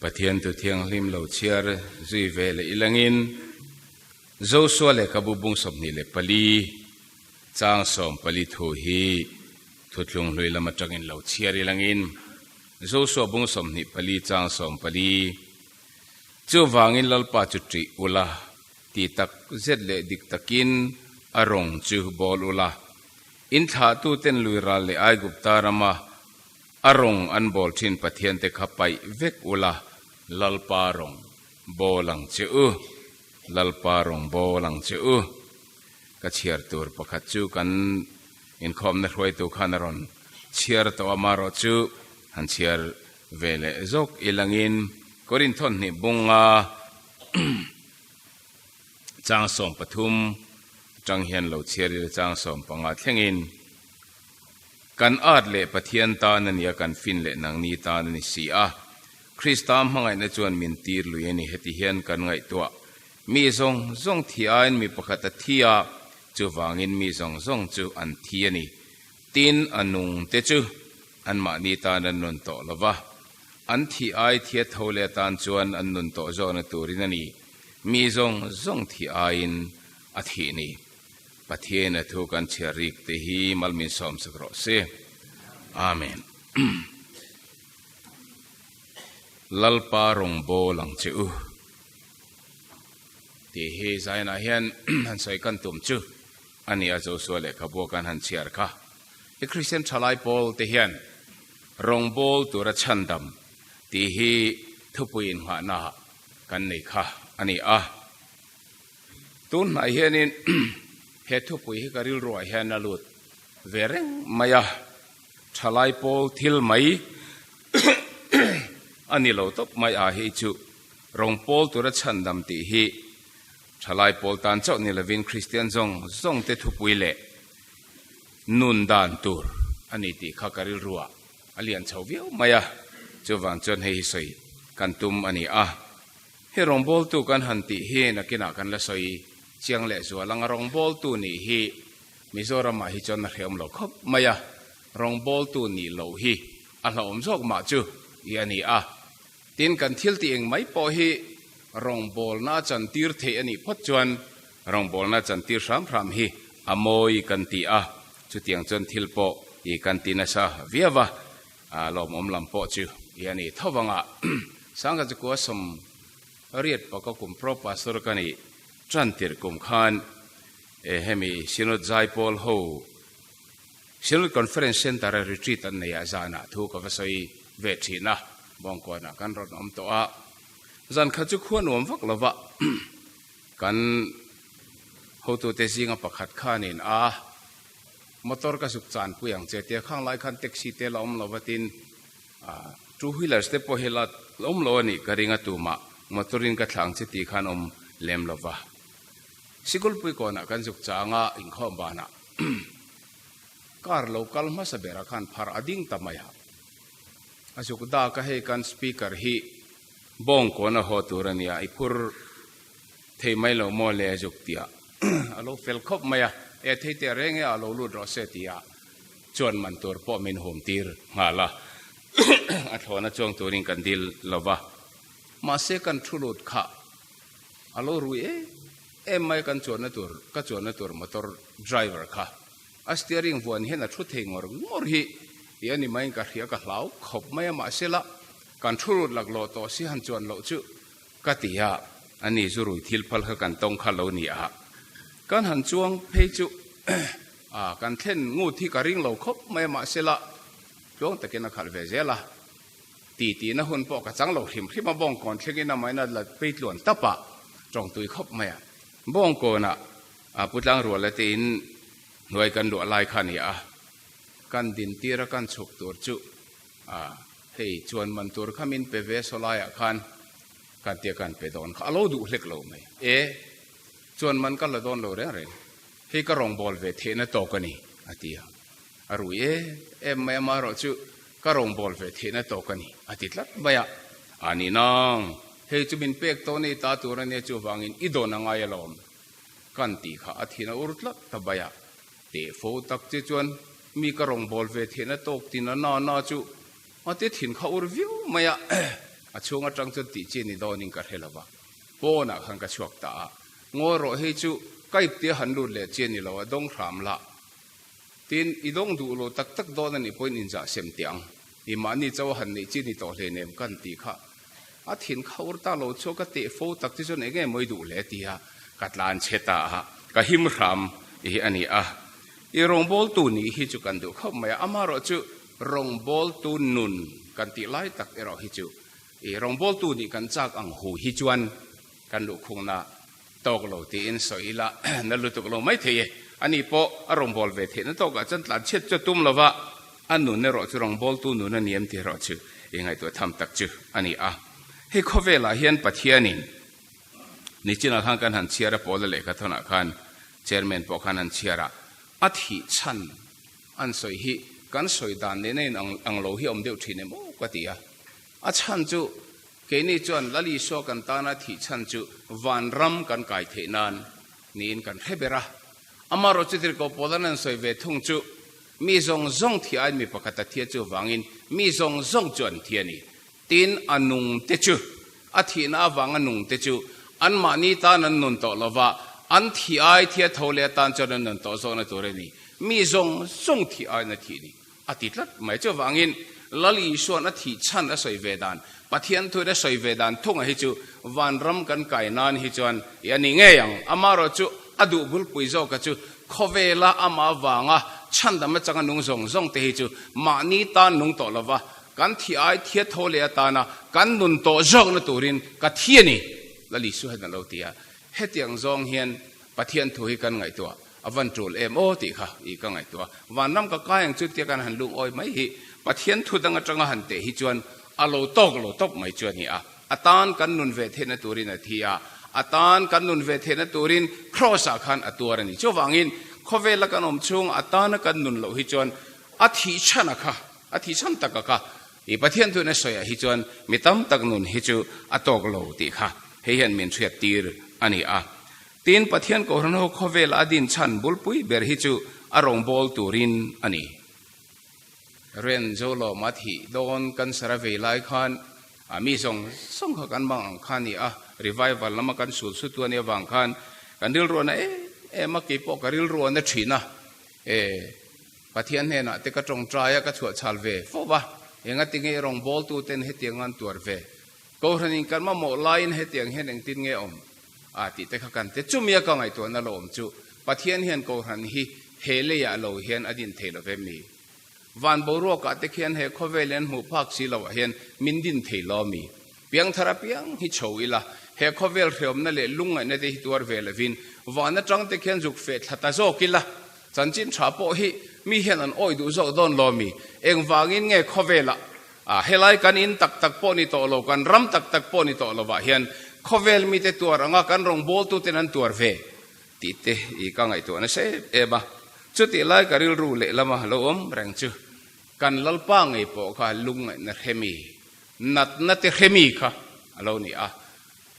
Pathian thu thianghlim lo chhiar zui ve leh ilangin Josua lehkhabu bung 24 chang 14 thu hi thuthlung hlui lam atangin lo chhiar ilangin Josua bung 24 chang 14 Chuvangin Lalpa chu ṭih ula, ti tak zet leh dik takin a rawng chu bawl ula. In thlahtuten lui ral leh Aigupta rama a rawng an bawl ṭhin Pathiante kha paih vek ula, Lalpa rawng bawl ang che u, Lalpa rawng bawl ang che u. Ka chhiar tur pakhat chu kan inkhawmna hruaitu khan a rawn chhiar tawh a, amaherawhchu han chhiar ve leh zawk ilangin Korinth thawhnih bunga chang 13 atang hian lo chhiar ila chang 15 thlengin kan at leh Pathian tan a nia kan fin leh nangni tan a ni si a, Krista hmangaihna chuan min tir lui a ni heti hian kan ngaihtuah mi zawng zawng thi aiin mi pakhat a thi a, chuvangin mi zawng zawng chu an thi a ni. Tin, a nung te chu anmahni tan an nun tawh lo va, an thih ai thiat tho leh atan chuan an nun tawh zawhna turin a ni. Mi zawng zawng thih aiin a thih ni. Pathian a thu kan chhiar rik te hi malmin sawmsak rawh se. Amen. Lalpa rawngbawl ang che u. Tih hi Zion-ah hian han sawi kan tum chu a ni a, Josua lehkhabu kan han chhiar kha. I Kristian thalai pawl te hian rawngbawl tura chhandam tih hi thupui inngahna kan nei kha a ni a. Tun hnai hianin he thupui hi ka rilruah hian a lut ve reng mai a, thalai pawl thil mai a ni lo tawp mai a hi chu rawngpawl tura chhandam tih hi Thalai pawl tan chauh ni lovin Kristian zawng zawng te thupui leh nun dan tur a ni tih kha ka rilruah a lian chho viau mai a, chuvang chuan hei hi sawi kan tum a ni a. Hei rawngbawltu kan han tih hi nakinah kan la sawi chiang leh zual ang a, rawngbawltu nih hi Mizoramah hi chuan a hrehawm lo khawp mai a, rawngbawltu nih loh hi a hlauhawm zawk mah chu i a ni a. Tin, kan thil tih eng mai pawh hi rawngbawlna a chantir theih a nih phawt chuan rawngbawlna chantir hram hram hi a mawi kan ti a, chutiang chuan thil pawh i kan ti nasa viau a, lawmawm lam pawh chu i a ni tho vang a. Sangha chu kua sawm riat paka kum pro pastor ka nih tantir kum khan hemi Synod Zaipawl ho Synod Conference Centre-a retreat an neih ah zanah thu ka va sawi ve thin a, Bawngkawnah kan rawn awm tawh a, zan khat chu khua nuam vak lova kan hotute zinga pakhat khanin a motor ka zuk chanpui ang che tia khang lai khan taxi te la awm lova tin two wheelers te pawh hi la awm lo a nih ka ring a tumah motor-in ka thlang che tih khan awm lem lova Sikulpui kawnah kan zuk chang a inkhawm banah Car lo kal hmasa berah khan phar a ding ta mai a. A zuk dak a hei kan speaker hi bawngkawn a haw tur a nia, i phur thei mai lo maw le a zuk tia a lo fel khawp mai a, e thei teh reng e a lo lut rawh se tia chuan man tur pawh min hum tir nghal a, a thlawhna chuang turin kan dil lo va, mahse kan thu lut kha a lo rui em em mai kan chuanna tur ka chuanna tur motor driver kha a steering vuan hian a thu thei ngawr ngawr hi tih a ni maiin ka hria ka hlau khawp mai a mahsela kan thu lut laklawh tawh si han chuan loh chu ka ti a ani zu rui thil phal kha kan tawng kha lo ni a kan han chuang phei chu a kan thlen ngut hi ka ring lo khawp mai a mahsela tluang takin a khalh ve zel a. Ti tihna hun pawh ka chang lo hrim hrim a, Bawngkawn thlengin a maina la phei tluan tap a, tawngtui khawp mai a. Bawngkawnah Pu Tlangruala te in hnuai kan luah lai kha a ni a, kan din tir a kan chhuk tur chu hei chuan man tur kha min pe ve saw laiah khan kan tia kan pe dawn kha a lo duh hlek lo mai. E, chuan man ka la dawn lo reng reng, hei ka rawngbâwl ve theihna tawk a ni, a ti a. A rui em em mai amaherawhchu ka rawngbâwl ve theihna tawk a ni, a ti tlat mai a. A ni nang, hei chu min pek tawh nei ta tur a nia chuvangin i dawn a ngai alawm kan tih kha a thin a ur tlat ta mai a. Teh fo tak che chuan mi ka rawngbâwl ve theihna tawk tin a na na chu a ti thin kha ur viau mai a. A chhung atang chuan tih chi ni dawnin ka hre lo va, pawnah khan ka chhuak ta a. Ngawi rawh, hei chu ka iptia han lut leh chi a ni lo, a dawng hram lah. Tin, i dawng duh lo tak tak dawn a nih pawhin inzah sem teh ang. I mahni chauh a han neih chi ni tawh hleinem kan tih kha. A thin kha ur ta lo chu ka teh fo tak te chuan eng nge mawi duh hle tia ka tlan chhe ta a, ka him hram hi a ni a. I rawngbawltu nih hi chu kan duh khawp mai a, amaherawhchu rawngbawltu nun kan tih lai tak erawh hi chu i rawngbawltu nih kan chak ang hu hi chuan kan luhkhungna tawk lo tiin sawi ila na lutuk lo mai thei e. Ani pawh a rawngbâwl ve theihna tawkah chuan tlanchhiat chu a tum lo va, a nun erawh chu rawngbâwltu nun a ni em tih erawh chu i ngaihtuah tham tak chu a ni a. Hei khawvelah hian Pathianin nichinah khan kan han chhiar a, Paula lehkha thawnah khan Chairman pawh khan an chhiar a, a thih chhan an sawi hi kan sawi dan nena in ang lo hi a awm deuh thin em aw ka ti a. A chhan chu Keini chuan Lal Isua kan tana thih chhan chu vanram kan kai theih nan niin kan hre ber a. Amaherawh chu tirhkoh Paula'n an sawi ve thung chu, Mi zawng zawng thi aiin mi pakhat a thia chu vangin mi zawng zawng chu an thi a ni. Tin, a nung te chu, a thihna avanga nung te chu anmahni tan an nun tawh lo va, an thi ai thia tho leh atan chuan an nun tawh zawkna tur a ni. Mi zawng zawng thi aiin a thih a ni. A ti tlat mai. Chuvangin Lal Isua'n a thih chhan a sawi ve dan, Pathian thuin a sawi ve dan thunga hi chu vanram kan kai nan hi chuan i a ni ngei ang. Amaherawh chu a duh bulpui zawka chu khawvela amah avanga chhandam atanga nung zawng zawng te hi chu mahni tan nung tawh lova kan thih ai thia tho leh atana kan nun tawh zawkna turin ka thi a ni, Lal Isua hian a lo ti a. Hetiang zawng hian Pathian thu hi kan ngaihtuah a van tul em aw tih kha i ka ngaihtuah a. Vanram ka kai ang chu tia kan han lungawi mai hi Pathian thu dang atanga han teh hi chuan a lo tawk lo tawp mai chu a ni a. A tan kan nun ve theihna turin a thi a, a tan kan nun ve theihna turin Kraws ah khan a tuar a ni. Chuvangin khawvela kan awm chhung a tana kan nun loh hi chuan a thih chhan a kha, a thih chhan tak a kha i Pathian thuin a sawiah hi chuan mi tam tak nun hi chu a tawk lo tih kha hei hian min hriat tir a ni a. Tin, Pathian Kohhran ho khawvel a din chhan bulpui ber hi chu a rawngbâwl turin a ni. Ren Zolawm a thih dawn cancer a vei lai khan a mi zawng zawng kha kan bang ang kha a ni a, revival lama kan sul sutu a nih avang khan kan rilru a na em em a, keipawh ka rilru a na thin a, e Pathian hnenah te ka tawngtai a, ka chhuahchhal ve fo va, engatinge i rawngbawltuten hetiang an tuar ve? Kohhranin kan mamawh laiin hetiang hian engtin nge awm? A tih te kha kan ti. Chumi a ka ngaihtuahna lo awm chu Pathian hian Kohhran hi he leiah lo hian a din thei lo ve mi? Van boruakah te khian he khawvel hian hmuh phak si loah hian min din thei lo mi? Piangthar apiang hi chho ila, he khawvel hreawmna leh lungngaihna te hi tuar ve lovin van atang te khian zuk feh thla ta zawk ila, chanchin tha pawh hi mi hian an awih duh zawk dawn lo mi? Engvangin nge khawvelah A, helai kan in tak tak pawh ni tawh lo, kan ram tak tak pawh ni tawh lovah hian khawvel mite tuar anga kan rawngbawltuten an tuar ve tih te i ka ngaihtuah nasa em em a. Chutih lai ka rilru lehlama lo awm reng chu kan Lalpa ngei pawh kha lungngaihna hremi, natna te hremi kha a lo ni a.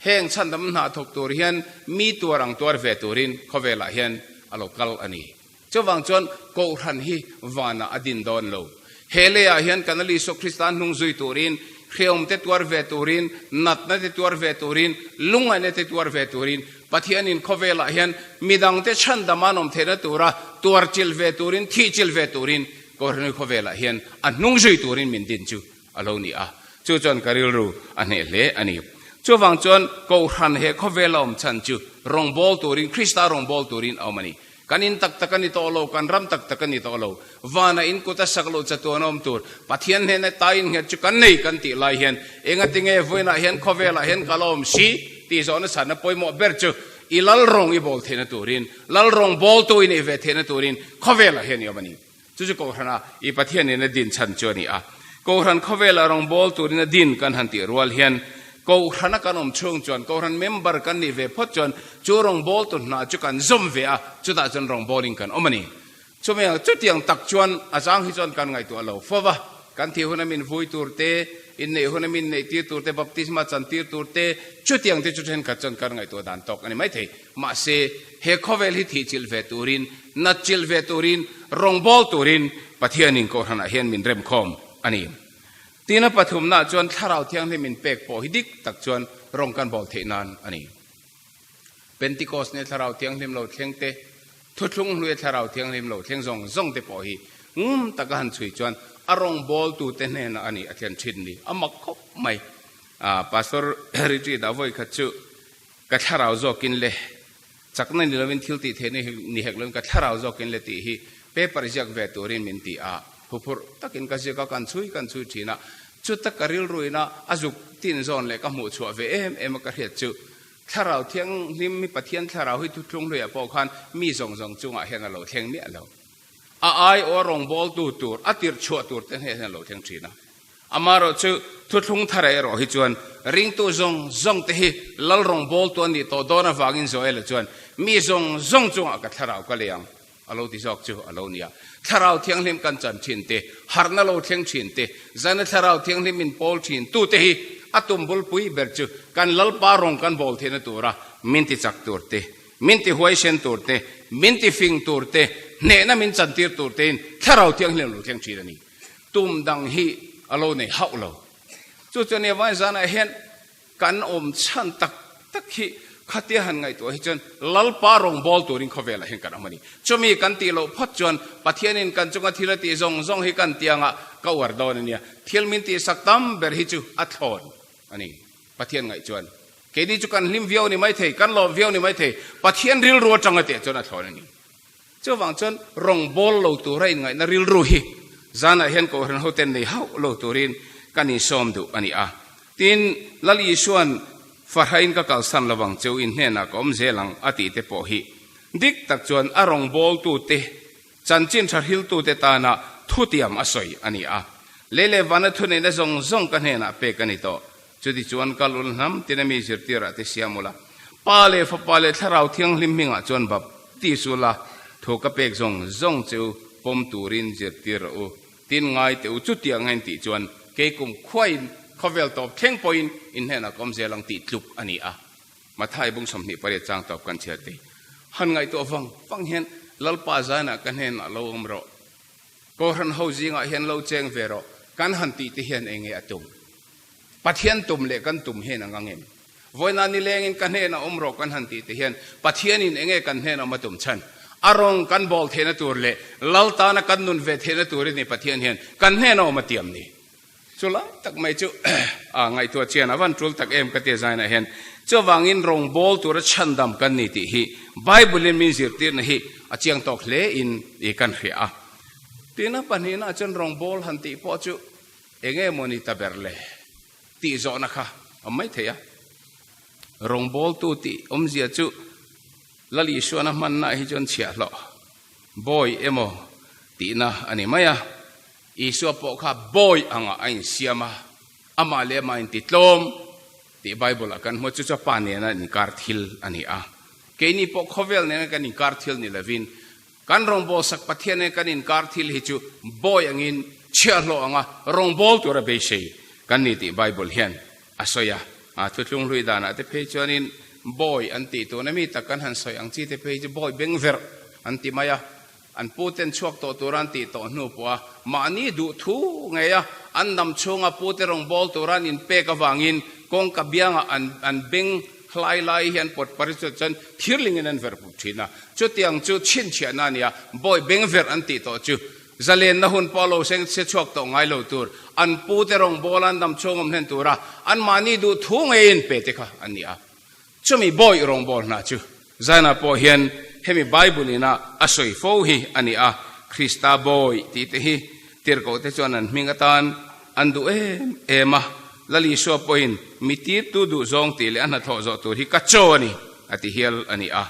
Heng chhandam hna thawk tur hian mi tuar ang tuar ve turin khawvelah hian a lo kal a ni. Chuvang chuan Kohhran hi vanah a din dawn lo. He leiah hian kan Ali Isua Krista hnung zui turin, hreawmte tuar ve turin, natna te tuar ve turin, lungngaihna te tuar ve turin, Pathianin khawvelah hian midangte chhandam an awm theihna tura tuar chil ve turin, thih chil ve turin Kohhran hi khawvelah hian a hnung zui turin min din chu a lo ni a. Chu chuan ka rilru a hneh hle a ni. Chuvang chuan Kohhran he khawvela awm chhan chu rawngbâwl turin, Krista rawngbâwl turin a awm a ni. Kan in tak tak a ni tawh lo, kan ram tak tak a ni tawh lo. Vana in kut a sak loh chatuan awm tur Pathian hnena tai in nghet chu kan nei kan tih lai hian engati nge vawiinah hian khawvelah hian ka la awm si tih zawhna chhanna pawimawh ber chu i lal rawng i bawl theihna turin, lal rawng bawltu i neih ve theihna turin khawvelah hian i awm a ni. Chu chu Kohhrana i Pathianin a din chhan chu a ni a. Kohhran khawvela rawngbâwl turin a din kan han tih rual hian Kohhrana kan awm chhung chuan Kohhran member kan nih ve phawt chuan chu rawngbâwl tu hna chu kan zawm ve a, chutah chuan rawngbâwlin kan awm a ni. Chumi ang chutiang tak chuan a zang hi chuan kan ngaihtuah lo fo va, kan thih huna min vui tur te, inneih huna min neih tir tur te, baptisma chan tir tur te, chutiang te chu thenkhat chuan kan ngaihtuah dan tawk a ni maithei. Mahse, he khawvel hi thihchilh ve turin, natchilh ve turin, rawngbâwl turin Pathianin Kohhranah hian min remkhawm a ni. Tin a pathumnaah chuan Thlarau Thianghlim in pek pawh hi dik tak chuan rawng kan bawl theih nan a ni. Pentecost nia Thlarau Thianghlim lo thleng te, Thuthlung hluia Thlarau Thianghlim lo thleng zawng zawng te pawh hi ngum taka han chhui chuan a rawngbawltute hnenah a ni a thlen thin ni. A mak khawp mai. Pastor retreat ah vawi khat chu ka thlarau zawkin le chakna ni lovin thil tih theihna ni hek lovin ka thlarau zawkin le tih hi paper ziak ve turin min ti a, huphurh takin ka ziak a, kan chhui kan chhui thin a, chuta ka rilruina a zuk tin zawn leh ka hmuh chhuah ve em em a ka hriat chu Thlarau Thianghlim hi Pathian thlarau hi thuthlung hluiah pawh khan mi zawng zawng chungah hian a lo thleng miah lo. A aiawh a rawngbawltu tur, a tirh chhuah tur te hneh hian a lo thleng thin a. Amaherawhchu, thuthlung thar erawh hi chuan ringtu zawng zawng te hi Lal rawngbawltu an nih tawh dawn avangin Joel-a chuan, Mi zawng zawng chungah ka thlarau ka lei ang, a lo ti zawk chu a lo nia. Thlarau Thianghlim kan chan thin te, harhna lo thleng thin te, zana Thlarau Thianghlim min pawl thin tu te hi a tum bulpui ber chu kan Lalpa rawng kan bawl theihna tura min ti chak tur te, min ti huaisen tur te, min ti fing tur te, hnehna min chantir tur tein Thlarau Thianghlim lo thleng thin a ni. Tum dang hi a lo nei hauh lo. Chu chuan nia vai zanah hian kan awm chhan tak tak hi khatia han ngaihtuah hi chuan Lalpa rawngbâwl turin khawvelah hian kan awm a ni. Chumi kan tih loh phawt chuan Pathianin kan chunga thil a tih zawng zawng hi kan tiangah ka uar dawn a nia. Thil min tihsak tam ber hi chu a thlawn a ni. Pathian ngaih chuan keini chu kan hlim viau ni maithei, kan lawm viau ni maithei, Pathian rilru atanga teh chuan a thlawn a ni. Chuvang chuan rawngbâwl lo tura inngaihna rilru hi zanah hian Kohhran hoten nei hauh lo turin kan insawm duh a ni a. Tin, Lal Isua'n Fahrain ka kalsan lovang cheu in hnenah ka awm zel ang a tih te pawh hi dik tak chuan a rawngbâwltute, chanchin tha hriltute tana thutiam a sawi a ni a. Lei leh vana thuneihna zawng zawng ka hnenah pek a ni tawh. Chutichuan kal ul hnam tina mi zirtirah te siam ula, Pa leh Fapa leh Thlarau Thianghlim hmingah chuan baptis ula, thu ka pek zawng zawng che u pawm turin zirtir rawh u. Tin ngai teh u, chutiang a intih chuan kei kum khuain khawvel tawp thleng pawhin in hnenah ka awm zel ang tih tluk a ni a. Mathai bung 28 chang tawp kan chhiar thei. Han ngaihtuah vang vang hian Lalpa zainah ka hnenah lo awm rawh. Kohhran ho zingah hian lo cheng ve rawh. Kan han tih te hian enge a tum? Pathian tum leh kan tum hian ang ang em? Vawiina nilengin ka hnenah awm rawh kan han tih te hian Pathianin enge kan hnenah awm a tum chhan? A rawng kan bawl theihna tur leh Lal tana kan nun ve theihna turin ni Pathian hian kan hnenah awm a tiam ni? Chu lai tak mai chu a ngaihtuah chian a van tul tak em ka tia zainah hian chuvangin rawng bawl tura chhandam kan ni tih hi Bible-in min zirtirna hi a chiang tawk hle in i kan hria a. Tina pahnihna chuan rawng bawl han tih pawh chu Enge maw ni ta ber le? Tih zawhna kha a awm mai thei a. Rawngbawltu tih awmzia chu Lal Isuana hmannaah hi chuan chhiahhlawh, bawi emaw tihna a ni mai a. Isua pawh kha bawi angah a insiam a, amah leh amah intitlawm tih Bible-ah kan hmu a, chu chu a Pa nena inkar thil a ni a. Keini pawh khawvel nena kan inkar thil ni lovin Kan rawngbawlsak Pathian nen kan inkar thil hi chu bawi angin chhiahhlawh anga rawngbâwl tura beisei kan ni tih Bible hian a sawi a. A thuthlung hlui danah te phei chuanin bawi an tih tuna mi tak kan han sawi ang chi te phei chu bawi bengverh an ti mai a. An puten chhuak tawh tura an tih tawh hnu pawha mahni duh thu ngeia an dam chhunga pute rawngbâwl tura an inpek avangin kawngka biangah an an beng Hlai lai hian pawt pari chu chuan thirlingin an verh put thin a, chutiang chu chhinchhiahna a ni a, bawi beng verh an tih tawh chu zalenna hun pawh lo seng se chhuak tawh ngai lo tur, an pute rawngbâwl an dam chhung awm hlen tura anmahni duh thu ngeiin pe te kha an ni a. Chumi bawi rawngbâwl hna chu Zaina pawh hian hemi Bible ina a sawi fo hi a ni a, Krista bawi tih te hi tirhkoh te chuan an hming atan an duh em em a, Lal Isua pawhin mi tirtu duh zawng tih leh a hnathawh zawh tur hi ka chaw a ni, a ti hial a ni a.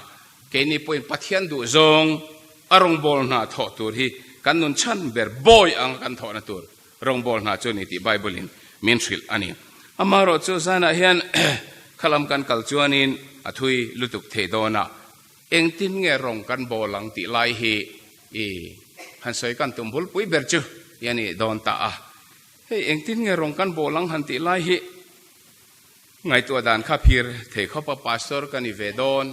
Keini pawhin Pathian duh zawng a rawngbâwl hna thawh tur hi kan nun chhan ber bawi anga kan thawhna tur rawngbâwl hna chu a ni tih Bible-in min hrilh a ni. Amaherawhchu zanah hian khalam kan kal chuanin a thui lutuk thei dawn a, engtin nge rawng kan bâwl ang tih lai hi i han sawi kan tum bulpui ber chu i a nih dawn ta a. Hei engtin nge rawng kan bawl ang han tih lai hi ngaihtuah dan kha phir thei khawp a, pastor ka ni ve dawn,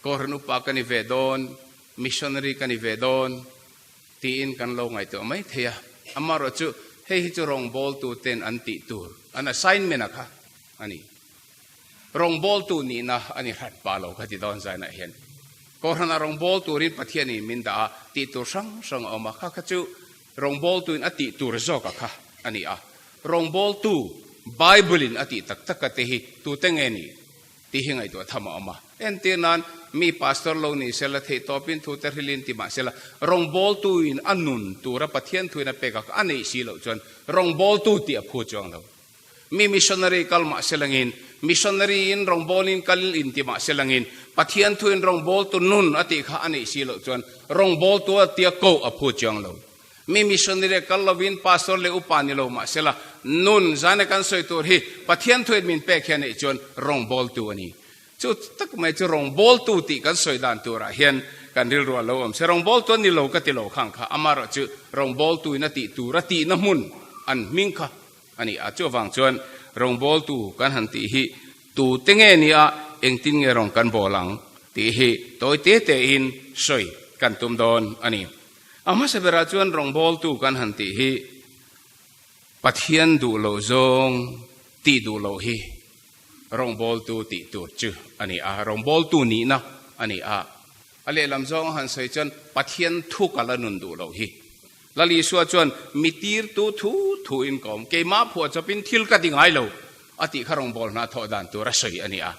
Kohhran upa ka ni ve dawn, missionary ka ni ve dawn tiin kan lo ngaihtuah mai thei a. Amaherawhchu Hei hi chu rawngbawltu ten an tih tur, an assignment a kha a ni. Rawngbawltu nihna a ni hran pah lo ka ti dawn zainah hian. Kohhranah rawngbâwl turin Pathianin min dah a, tih tur hrang hrang a awm a, kha kha chu rawngbâwltuin a tih tur zawka kha a ni a. Rawngbâwltu Bible-in a tih tak taka te hi tute nge ni tih hi ngaihtuah tham a awm a. Entir nan, mi pastor lo ni sela, theihtawpin thute hrilhin ti mah sela, rawngbâwltuin a nun tura Pathian thuin a pek a kha a neih si loh chuan rawngbâwltu tih a phu chuang lo. Mi missionary kal mah se langin, missionary in rawngbawlin kal in ti mah se langin, Pathian thuin rawngbawltu nun a tih kha a neih si loh chuan rawngbawltu a tia koh a phu chiang lo. Mi missionary kal lovin pastor leh upa ni lo mah se la, nun zana kan sawi tur hi Pathian thuin min pek hian neih chuan rawngbawltu a ni. Chu tak mai chu rawngbawltu tih kan sawi dan turah hian kan rilru a lo awm se. Rawngbawltu a ni lo ka ti lo khang kha, amaherawhchu rawngbawltuin a tih tur a tihna hmun an hming kha A ni a, chuvang chuan rawngbawltu kan han tih hi tute nge nia engtin nge rawn kan bawl ang tih hi tawi te tein sawi kan tum dawn a ni. A hmasa berah chuan rawngbawltu kan han tih hi Pathian duh loh zawng tih duh loh hi rawngbawltu tih tur chu a ni a, rawngbawltu nihna a ni a. A lehlam zawng a han sawi chuan Pathian thu kal a nun duh loh hi. Lal Isua chuan, Mi tirtu thu thuin ka awm, keimah phuah chawpin thil ka ti ngai lo, a tih kha rawngbâwl hna thawh dan tur a sawi a ni a.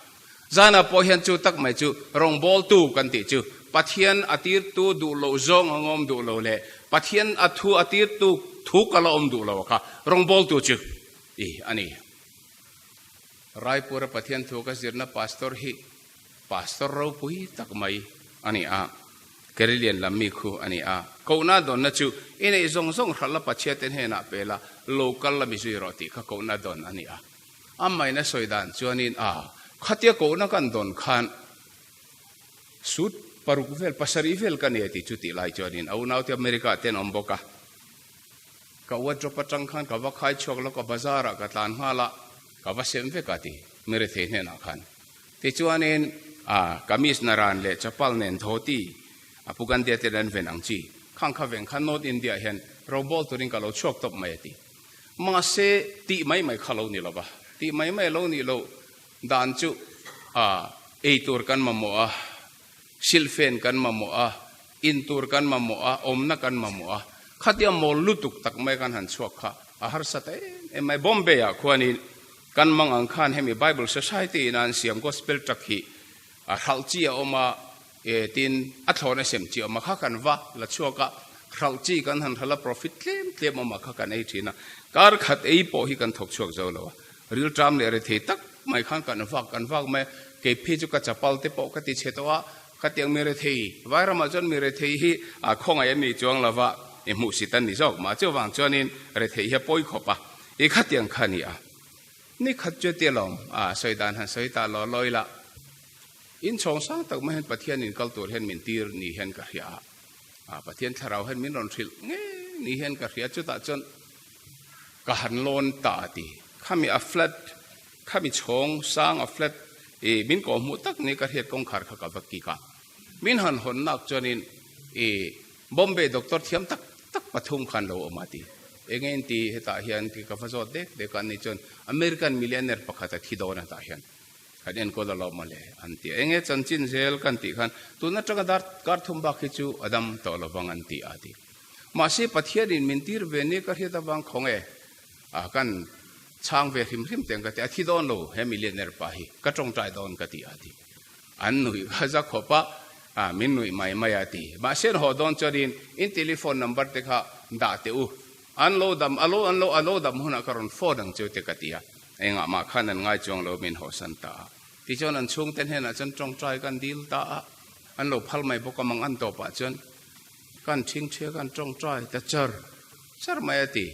Zanah pawh hian chu tak mai chu rawngbâwltu kan tih chu Pathian a tirtu duh loh zawng a ngawm duh lo leh Pathian a thu a tirtu thu kal a awm duh lo a kha rawngbâwltu chu i a ni. Raipura Pathian thu ka zirna pastor hi Pastor ropui tak mai a ni a, Kerilian lam mi khu a ni a. Kohna dawnna chu i neih zawng zawng hralh la Pathiate hnenah pe la, lo kal la mi zui rawh tih kha kohna dawn a ni a. Amahin a sawi dan chuanin a, khatia kohna kan dawn khan sut paruk vel, pasarih vel ka nei a ti chu tih lai chuanin a unaute America ah te an awm bawk a. Ka wardrobe atang khan ka va khai chhuak lo, ka bazar ah ka tlan nghal a, ka va sem vek a ti mi rethei hnenah khan. Tichuanin a kamis naran leh chapal nen dhoti a Pu Gandhi-a ten an ven ang chi khang kha veng kha North India hian robawl turin ka lo chhuak tawp mai a ti. Mahse tih mai mai kha lo ni lo va, tih mai mai lo nih loh dan chu a ei tur kan mamawh a, silhfen kan mamawh a, in tur kan mamawh a, awmna kan mamawh a, khatia mawl lutuk tak mai kan han chhuak kha a harsa ta em em mai. Bombay-ah khuanin Kan mang ang khan hemi Bible Society in an siam Gospel Tract hi a hralh chi a awm a, e tin a thlawn a sem chi a awm a, kha kan va la chhuak a, hralh chi kan han hralh a, profit tlem tlem awm a, kha kan ei thin a, kar khat ei pawh hi kan thawk chhuak zo lo a, rilṭam leh rethei tak mai khan kan vak kan vak mai a, kei phei chu ka chapal te pawh ka ti chhe tawh a, khatiang mi rethei, vairamah chuan mi rethei hi a khawngaih an ni chuang lo va, i hmuhsit an ni zawk mah, chuvang chuanin rethei hi a pawi khawp a. I khatiang kha a ni a, ni khat chu tia lawm a sawi dan han sawi ta law lawi la, in chhawng sang tak mai hian Pathian in kal tur hian min tir ni hian ka hria a, Pathian thlarau hian min rawn hrilh nge ni hian ka hria, chutah chuan ka han lawn ta a ti, khami a flat, khami chhawng sang a flat i min kawh hmuh tak ni ka hriat kawngkhar kha ka va kik a, min han hawn nak chuanin i Bombay doctor thiam tak tak pathum khan lo awm a ti. Enge in ti hetah hian ti ka va zawt dek dek a, ani chuan American millionaire pakhat a thi dawn a tah hian kan enkawl a lawm mawle an ti a. Enge chanchin zel kan tih khan tun atanga dar kar thum bak hi chu a dam tawh lovang an ti a ti. Mahse Pathianin min tir ve nia ka hriat avang khawng e a kan chhang ve hrim hrim teng ka ti a, thi dawn lo he millionaire pa hi ka tawngtai dawn ka ti a ti. An nuih kha za khawp a, a min nuih mai mai a ti. Mahse an haw dawn chuanin in telephone number te kha dah teh u. An lo dam, a lo an lo a lo dam hunah ka rawn phone ang cheu te ka ti a. Engah mah khan an ngai chuang lo min hawsan ta a. Tichuan an chhungte hnenah chuan tawngtai kan dil ta a, an lo phal mai bawk a mang an tawpah chuan kan thingthia kan tawngtai ta char char mai a ti.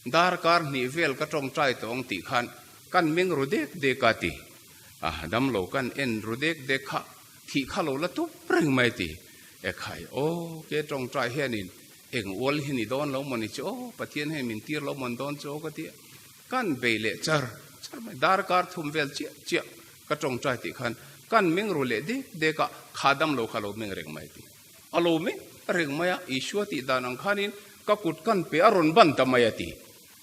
Darkar hnih vel ka tawngtai tawh ang tih khan kan meng ru dek dek a ti. A damlo kan en ru dek dek kha thih kha lo la tup reng mai ti. E khai aw ke tawngtai hianin eng ual hi ni dawn lo maw ni chu aw Pathian hei min tir lo mawn dawn chu aw ka ti a. Kan bei leh char char mai darkar thum vel chiah chiah ka tawngtai tih khan kan meng ru leh dek dek a kha damlo kha lo meng reng mai ti. A lo meng reng mai a Isua tih dan ang khanin ka kut kan pe a rawn ban ta mai a ti.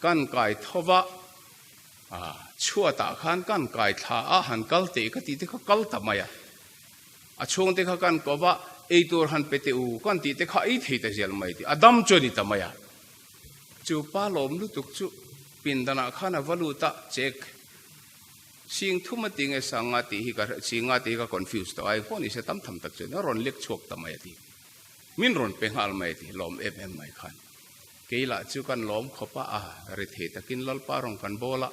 Kan kai tho va, a chhuatah khan kan kai thla a, han kal teh ka tih te kha kal ta mai a. A chhungte kha kan ko va, ei tur han pe teh u kan tih te kha ei thei ta zel mai tih a dam chu a ni ta mai a. Chu pa lawm lutuk chu pindanah khan a va lut a, check sing thum a ti nge sanga tih hi ka singa tih hi ka confuse tawh a, engpawh ni se tam tham tak chuan a rawn lek chhuak ta mai a ti. Min rawn pe nghal mai a ti, lawm em em mai khan. Kei lah chu kan lawm khawp a, a rethei takin Lalpa rawn kan bawl a,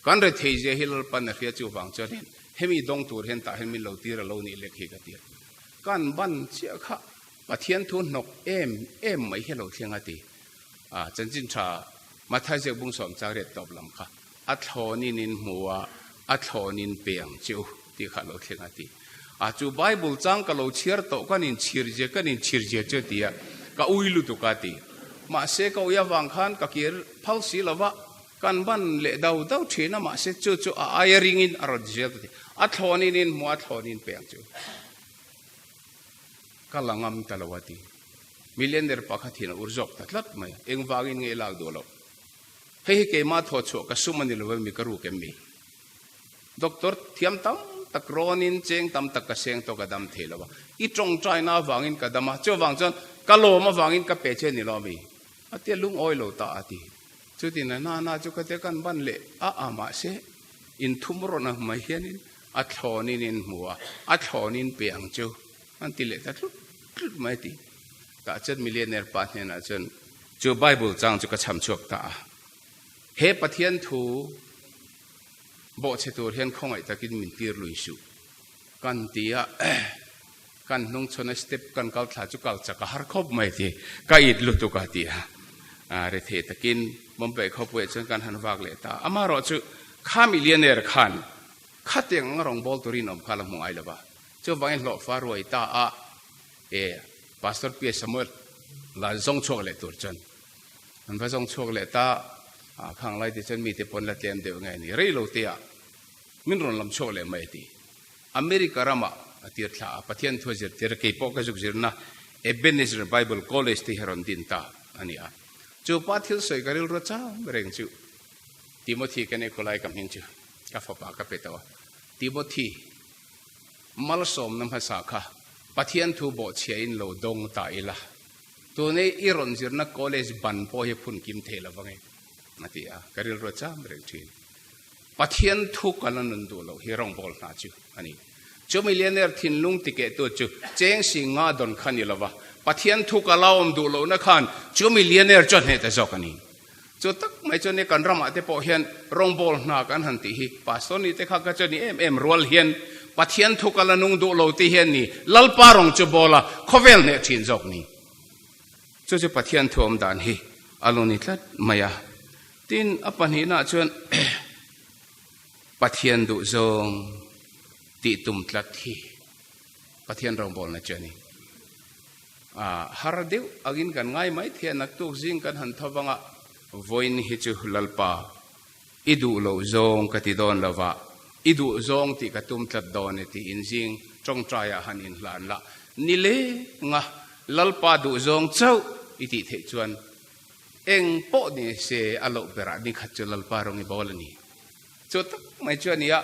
kan rethei zia hi Lalpan a hria chuvang chuanin hemi dawng tur hian tah hian min lo tir a lo nih lek hi ka ti a. Kan ban chiah kha Pathian thu hnawk em em mai hi a lo thleng a ti. A chanchin tha Mathai ziak bung sawm chang riat tawp lam kha a thlawnin in hmu a, a thlawnin pe ang che u tih kha a lo thleng a ti. A chu Bible chang ka lo chhiar tawh kan inchhir zia kan inchhir zia chu a ti a, ka ui lutuk a ti. Mahse ka ui avang khan ka kir phal si lo va, kan ban leh dau dau thin a, mahse chu chu a aia ringin a rawn zel ta ti. A thlawnin in hmu a, a thlawnin pe ang che u. Ka la ngam ta lo a ti. Millionaire pakhat hian a ur zawk ta tlat mai a, engvangin nge i lak duh loh? Hei hi keimah thaw chhuah ka sum a ni lo em mi ka ruk em mi? Doctor thiam tam tak rawnin cheng tam tak ka seng tawh ka dam thei lo a, i tawngtaina avangin ka dam a, chuvang chuan ka lawm avangin ka pe che ni lo mi? A tia lungawi lo ta a ti. Chutin a nana chu ka tia kan ban leh a a mahse inthum rawn ang mai hianin a thlawnin in hmu a, a thlawnin pe ang chu an ti leh ta tlut tlut mai a ti. Tah chuan millionaire pa hnenah chuan chu Bible chang chu ka chham chhuak ta a, he Pathian thu bawhchhe tur hian khawngaih takin min tir lui suh kan ti a, kan hnungchhawn a step kan kal thla chu kal chak a har khawp mai ti, ka it lutuk a ti a, rethei takin Bombay khawpuiah chuan kan han vak leh ta a, amaherawhchu kha millionaire khan khatiang anga rawngbâwl turin awm kha la hmu ngai lo va, chuvangin hlawhfa ruai ta a, e Pastor P. Samuel la zawng chhuak leh tur chuan an va zawng chhuak leh ta a, khang lai te chuan mite pawn la tlem deuh nge ni rei lo te ah min rawn lam chhuak leh mai a ti. America ramah a tir thla a, Pathian thu a zirtir a, kei pawh ka zuk zirna Ebenezer Bible College te hi a rawn din ta a ni a. Chu pa thil sawi ka rilru chang reng chu Timothy ka nei khawlai ka hming chu ka fapa ka pe tawh a, Timothy malsawmna hmasa kha Pathian thu bawhchhiain lo dawng ta ila, tune i rawn zirna college ban pawh hi phun kim thei lo vang e, a ti a, ka rilru a cham reng thin. Pathian thu kal a nun duh loh hi rawngbâwl hna chu a ni. Chu millionaire thinlung tikehtu chu cheng si nga dawn kha ni lova, Pathian thu kal a awm duh lohna khan chu millionaire chu a hneh ta zawk a ni. Chu tak mai chuan kan ramah te pawh hian rawngbâwl hna kan han tih hi Pastor ni te kha ka chuan em em rual hian Pathian thu kal a nung duh lo tih hian ni Lalpa rawng chu bawl a khawvel hneh thin zawk ni. Chu chu Pathian thu awm dan hi a lo ni tlat mai a. Tin, a pahnihnaah chuan Pathian duh zawng tih tum tlat hi Pathian rawngbâwlna chu a ni. A har deuh angin kan ngai mai thei a, naktuk zing kan han tho vang a, vawiin hi chu Lalpa i duh loh zawng ka ti dawn lo va, i duh zawng tih ka tum tlat dawn e tiin zing tawngtaiah han inhlan la, ni lenga Lalpa duh zawng chauh i tih theih chuan eng pawh ni se a loh berah ni khat chu Lalpa rawng i bawl a ni. Chu tak mai chu a ni a,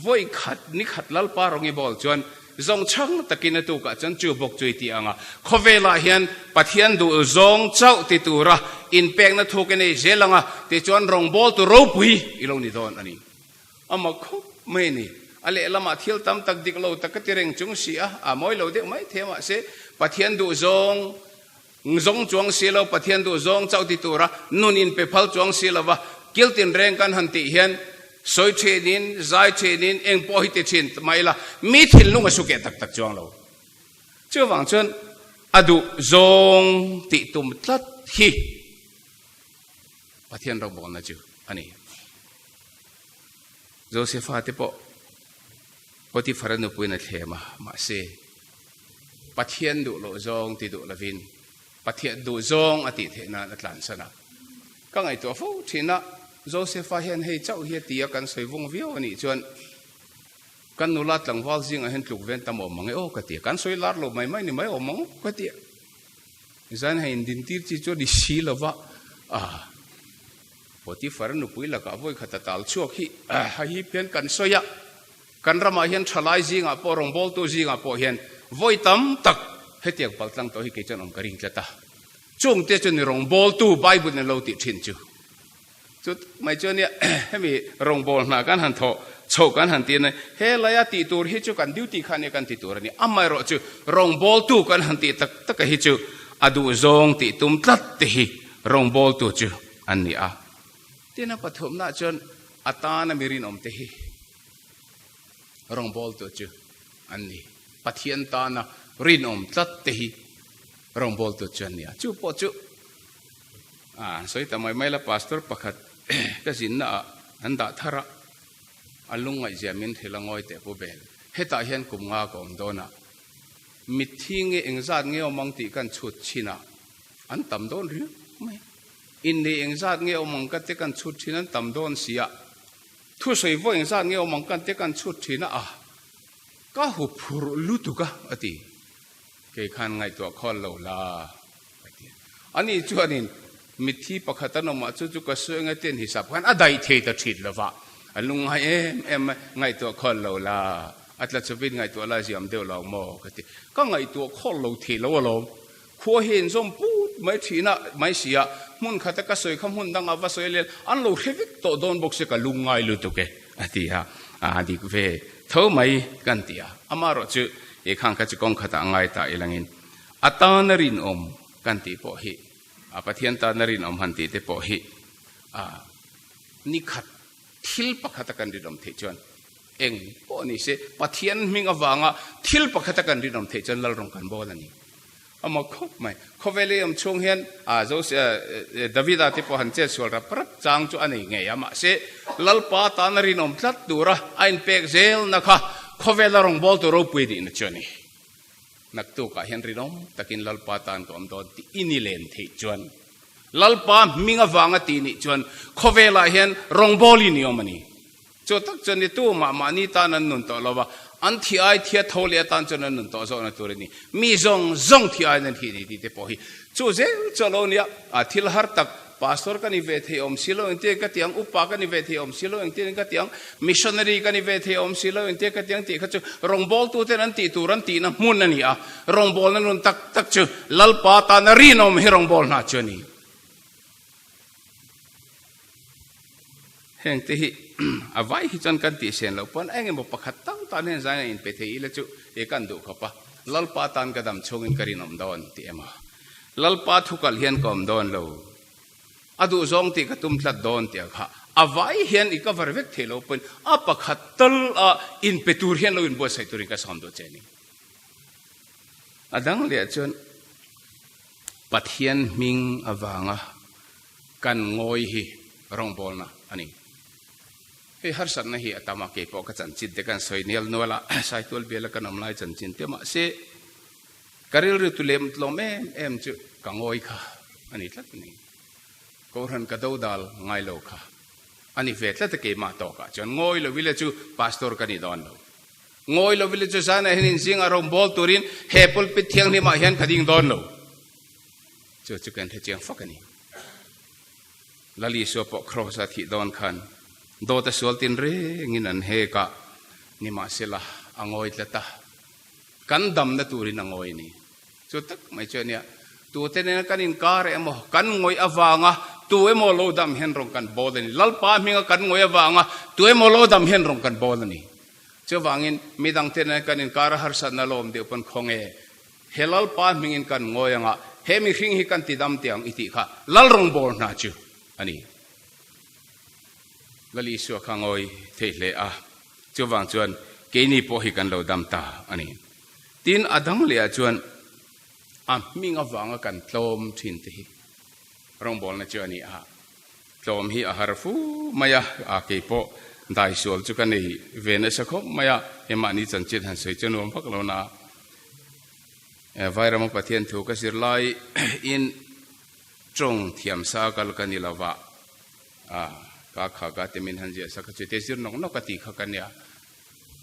vawi khat ni khat Lalpa rawng i bawl chuan zawng chhang takin a tukah chuan chu bawk chu i ti ang a, khawvelah hian Pathian duh zawng chauh ti tura inpekna thuk i nei zel ang a, tichuan rawngbawltu ropui i lo ni dawn a ni. A mak khawp mai a ni. A lehlamah thil tam tak dik lo tak ka ti reng chung si a, a mawi lo deuh mai thei a mahse Pathian duh zawng Zawng chuang si lo, Pathian duh zawng chauh ti tura nun in pe phal chuang si lova kil tinreng kan han tih hian sawi thinin, zai thinin, eng pawh hi ti thin mah ila mi thinlung a su keh tak tak chuang lo. Chuvang chuan a duh zawng tih tum tlat hi Pathian rawngbawlna chu a ni. Josefa te pawh Potiphar-a nupuiin a thlem a, mahse, Pathian duh loh zawng ti duh lovin Pathian duh zawng a tih theih nan a tlansan a. Ka ngaihtuah fo thin a, Josefa hian hei chauh hi a ti a kan sawi vung viau a nih chuan kan nula tlangval zingah hian tluk ven tam awm mang e aw ka ti a, kan sawi lar lo mai mai ni mai awm ang ka ti a. Zan hei indintir chi chu a ni si lova, ah. Potifar nupui lakah vawi khat a tal chhuak hi a hip hian kan sawi a, kan ramah hian thalai zingah pawh rawngbawltu zingah pawh hian vawi tam tak hetiang paltlang tawh hi kei chuan awm ka ring tlat a. Chungte chu ni rawngbawltu Bible in lo tih thin chu. Chu tak mai chuan nia hemi rawngbâwl hna kan han thawh chhoh kan han ti a ni. He laia tih tur hi chu kan duty kha nia kan ti tur a ni. Amaherawh chu rawngbâwltu kan han tih tak taka hi chu a duhzâwng tih tum tlat te hi rawngbâwltu chu an ni a. Tin a pathumnaah chuan a tâna mi rinawmte hi rawngbâwltu chu an ni. Pathian tâna rinawm tlat te hi rawngbâwltu chu an ni a. Chu pawh chu A sawi ta mai mai la, Pastor pakhat ka zinna ah an dah thar a, a lungngaihzia min hrilh a ngawi teh Pu Bel. Hetah hian kum nga ka awm dawn a, mitthi nge engzat nge awm ang tih kan chhut chhin a, an tam dawn riau mai. Innei engzat nge awm ang ka te kan chhut thin an tam dawn si a, thusawi vawi engzat nge awm ang kan te kan chhut thin a, a ka huphurh lutuk a, a ti. Kei khan ngaihtuah khawl lo la. Ka ti a. Ani chuanin mitthi pakhat an awmah chu chu ka sawi anga ten hisap khan a daih thei ta thit lova, a lungngai em em a, ngaihtuah khawl lo la, a tla chawpin ngaihtuah la ziam deuh lo ang maw ka ti. Ka ngaihtuah khawl lo thei lo alawm. Khua hi inzawm put mai thin a, mai si a, hmun khata ka sawi kha hmun dangah va sawi lel, an lo hre vek tawh dawn bawk se ka lungngai lutuk e a ti a, a dik ve tho mai kan ti a. Amaherawh chu he khang kha chu kawng khatah a ngai ta ilangin A tana rinawm kan tih pawh hi, a Pathian tana rinawm han tih te pawh hi a nikhat thil pakhata kan rinawm theih chuan eng pawh ni se Pathian hming avanga thil pakhata kan rinawm theih chuan Lalrawng kan bawl a ni. A maw khawp mai. Khawvel i awm chhung hian a Jose Davida te pawh han chet sual rap rap chang chu a nei ngei a, mahse Lalpa tana rinawm tlat tura a inpek zelna kha khawvela rawngbawltu ropui nihna chu a ni. Naktukah hian rinawm takin Lalpa tan ka awm dawn tih i ni len theih chuan, Lalpa hming avanga tih nih chuan khawvelah hian rawngbawli ni awm a ni. Chu tak chuan ni tu mah mahni tan an nun tawh lo va, an thi ai thia tho leh atan chuan an nun tawh zawhna tur a ni. Mi zawng zawng thi aiin an thi ni tih te pawh hi chu zel chu a lo nia. A thil har tak Pastor ka ni ve thei awm si lo engtin ka ti ang, upa ka ni ve thei awm si lo engtin ka ti ang, missionary ka ni ve thei awm si lo engtin ka ti ang tih kha chu rawngbawltu ten an tih tur an tihna hmun a ni a, rawngbawlna nun tak tak chu Lalpa tana rinawm hi rawngbawlna chu a ni. Heng te hi a vai hi chuan kan tih sen loh pawn eng emaw pakhat tal tan hian zaina inpe thei ila chu e kan duh khawp a, Lalpa tan ka dam chhungin ka rinawm dawn tih emaw. Lalpa thu kalh hian ka awm dawn lo, a duh zawng tih ka tum tlat dawn tih a kha a vai hian i cover vek thei lo pawhin a pakhat tal a inpe tur hian lo inbuatsaih turin ka sawm duh che a ni. A dang leh chuan Pathian hming avanga kan ngawi hi rawngbawlna a ni. Hei harsatna hi a tam a, keipawh ka chanchin te kan sawi nel nual a, Saitual biala kan awm lai chanchin te mahse Ka rilru tu lem tlawm em em chu ka ngawi kha a ni tlat a ni. Kohhran ka do dal ngai lo kha a ni ve tlat a keimah tawkah chuan ngawi lo ila chu pastor ka ni dawn lo. Ngawi lo ila chu zanah hian inzingah rawngbâwl turin he pulpit thianghlimah hian ka ding dawn lo. Chu chu kan hrechiang fak a ni. Lal Isua pawh kraws-a thih dawn khan dawt a sual tin rengin an hek a, nimahsela a ngawi tlat a. Kan damna turin a ngawi a ni. Chu tak mai chu a nia. Tute nena kan inkar emaw, kan ngawih avanga tu emaw lo dam hian rawn kan bawl a ni. Lalpa hminga kan ngawih avanga tu emaw lo dam hian rawn kan bawl a ni. Chuvangin midangte nena kan inkar a harsatna lo awm deuh pawn khaw nge? He Lalpa hmingin kan ngawi anga he mihring hi kan tidam teh ang i tih kha Lal rawngbâwl hna chu a ni. Lal Isua kha ngawi thei hle a. Chuvang chuan keini pawh hi kan lo dam ta a ni. Tin, a dang lehah chuan a hming avanga kan tlawm thin te hi rawngbawlna chu a ni a. Tlawm hi a har fu mai a, a kei pawh daisual chu ka nei ve nasa khawp mai a, he mahni chanchin han sawi chu nuam vak lo na. Vairama Pathian thu ka zir lai in tawng thiam sa kal ka ni lova. A, ka kha ka ti min han ziah sak a, chute zir nawk nawk a tih kha ka nia.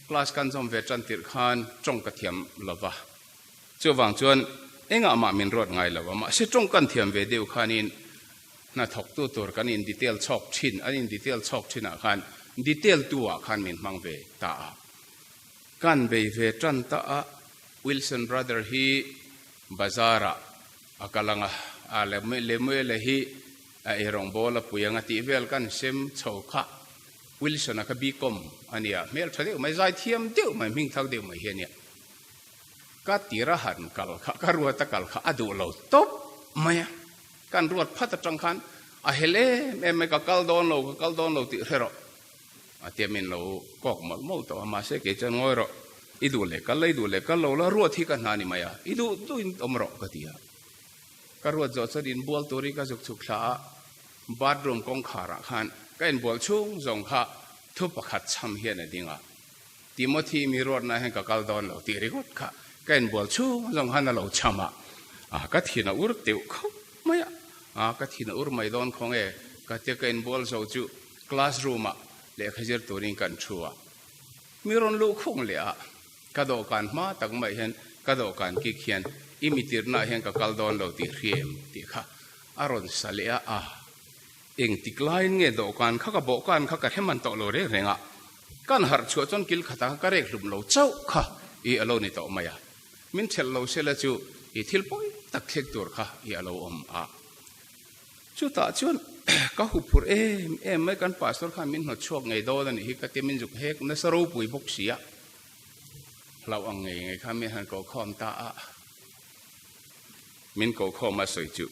Class kan zawm ve tan tirh khan tawng ka thiam lo va, chuvang chuan engah mah min ruat ngai lo a, mahse tawng kan thiam ve deuh khanin Hna thawktu tur kan in detail chhawk thin, an in detail chhawk thinah khan detail tu ah khan min hmang ve ta a. Kan bei ve tan ta a, Wilson brother hi bazar ah a kal ang a, a Lemuela hi a eirawngbawl a pui ang a tih vel kan sem chho kha. Wilson-a kha BCom a nia, hmel tha deuh mai, zai thiam deuh mai, hming thak deuh mai hi a nia. Ka tira han kal kha, ka ruat a kal kha a duh lo tawp mai a. Kan ruat phat atang khan a hel em em mai, ka kal dawn lo, ka kal dawn lo tih hre rawh. A tia min lo kawk mawlh mawlh tawh a, mahse kei chuan ngawi rawh, i duh leh kal la, i duh leh kal lo la, ruat hi ka hna ni mai a, i duh duhin awm rawh ka ti a. Ka ruat zawh chuan inbual turin ka zuk chhuk thla a, bathroom kawngkharah khan ka inbual chhung zawng kha thu pakhat chham hian a ding a, Timothy mi ruatna hian ka kal dawn lo tih ringawt kha ka inbual chhung zawng khan a lo chham a, a ka thin a ur teuh khawp mai a, a ka thin a ur mai dawn khaw nge ka tia ka inbual zo chu classroom ah lehkha zir turin kan thu a, mi rawn luh khung leh a, ka dawhkan hma tak mai hian ka dawhkan kik hian i mi tirna ah hian ka kal dawn lo tih hria em tih kha a rawn sa leh a, a engtik laiin nge dawhkan kha ka bawhkan kha ka hre man tawh lo reng reng a. Kan harh chhuah chuan kil khatah ka rek hlum lo chauh kha i a lo ni tawh mai a, min thelh lo sela chu i thil pawi tak thlek tur kha i a lo awm a. Chutah chuan ka hu phur em em mai, kan pastor khan min hnawt chhuak ngei dawn a nih hi ka ti, min zuk hek nasa ropui bawk si a, hlauh ang ngei ngei khan min han ko khawm ta a, min ko khawm a sawi chu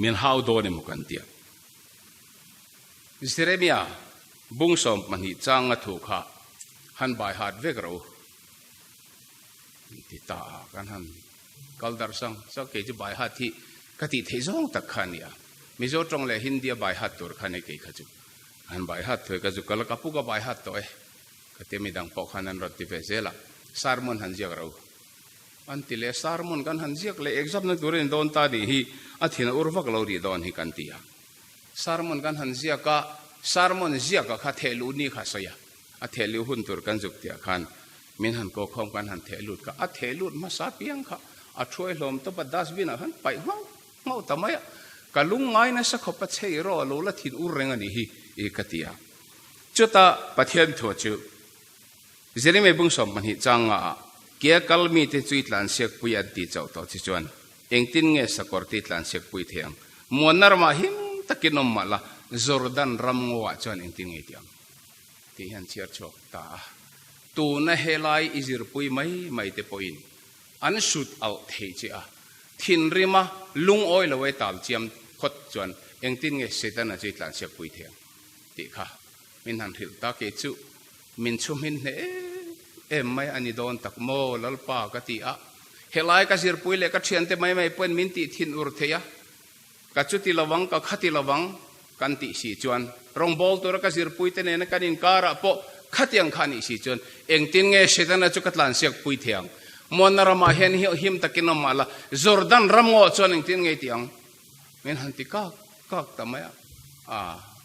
min hau dawn emaw kan tia. Jeremia bung 12 changa thu kha han bai hat vek ro ti ta a kan han kal darh sang sang kei chu bai hat hi ka tih theih zawng tak kha a ni a, Mizo tawng leh Hindi a bai hat tur kha a ni kei kha chu han bai hat thuai ka zu kal a ka pu ka bai hat tawh e ka tia midang pawh khan an rawn ti ve zel a sermon han ziak ro an ti leh sermon kan han ziak leh exam na tur a ni dawn ta nih hi a thin a ur vak lo rih dawn hi kan ti a. Sermon kan han ziak a, sermon ziaka kha theh luh ni kha sawi a, a theh luh hun tur kan zuk tih ah khan min han kaw khawm kan han theh lut kha, a theh lut hmasa piang kha a thuai hlawm tawp a, dustbin ah khan paih nghauh nghauh ta mai a, ka lung ngai nasa khawp a chei rawh a lo la thin ur reng a nih hi i ka ti a. Chuta Pathian thu chu Jeremia bung 12 changa ah kia kal mite chu i tlansiak pui an tih chauh tawh chi chuan Engtin nge sakawr ti tlansiak pui thei ang? Muanna ramah him takin awm mah la, Jordan ram ngawah chuan engtin nge ti ang? Tih hian chhiar chhuak ta a. Tuna helai i zirpui mai mai te pawhin an sut alh thei che a. Thinrima lungawi lo e tal chiam phawt chuan engtin nge Setana chu i tlansiak pui thei ang? Tih kha min han hrilh ta kei chu min chhuhmin hle em mai a ni dawn tak maw Lalpa ka ti a, helai ka zirpui leh ka thiante mai mai pawhin min tih thin ur thei a, ka chuti lovang ka khati lovang kan tih si chuan rawngbawl tura ka zirpui te nena kan inkarah pawh khatiang kha a nih si chuan engtin nge Setana chu ka tlansiak pui thei ang? Muanna ramah hian him takin awm mah la, Jordan ram ngawh chuan engtin nge i tih ang? Min han ti kak kak ta mai a, a